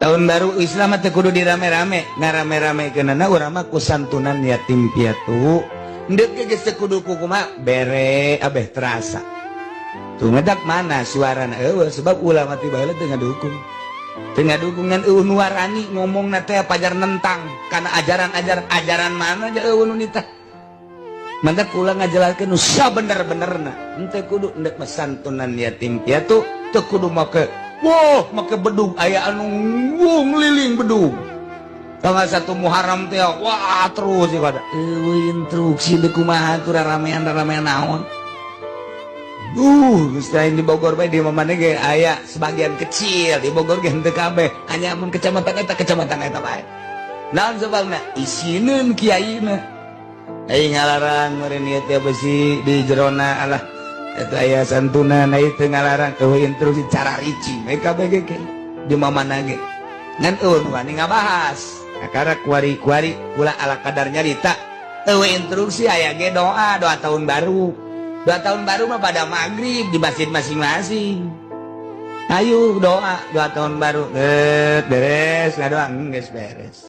Tahun baru Islam teh kudu dirame-rame, ngarame-rame kenana urang mah ku santunan yatim piatu. Ndek ge geus teu kudu ku kumaha bere abeh terasa. Tuh ngedak mana suarana eueuh, sebab ulama ti baheula teu ngadukung. Teu ngadukung ngan eueuh nu warani ngomongna teh pajar nentang kana ajaran-ajaran, ajaran mana aja eueuh nu nitah. Mantak kula ngajelaskeun nu sabener-benerna. Henteu kudu ndek mah santunan yatim piatu, teu kudu make wah make bedug, aya anu ngeliling bedug. Tanggal 1 Muharram teh wah terus sih pada eueuh instruksi deuk kumaha tuh ramean ramean naon. Geus lain di Bogor bae, di mana ge aya sebagian kecil di Bogor ge henteu kabeh, hanya mun kecamatan eta bae. Naon sebabna? Isineun kiaina. Aing ngalarang meureun ieu teh besi di jerona, alah eta aya santunan, aya teu ngalarang, eueuh instruksi cara ricing we kabeh ge di mamana ge. Ngan eueuh nu wani ngabahas. Kakara kuari-kuari kula ala kadar nyarita. Eueuh instruksi, aya ge doa, doa tahun baru. Doa tahun baru mah pada maghrib di masjid masing-masing. Ayo doa, doa tahun baru. Bet, beres ngadoa geus beres.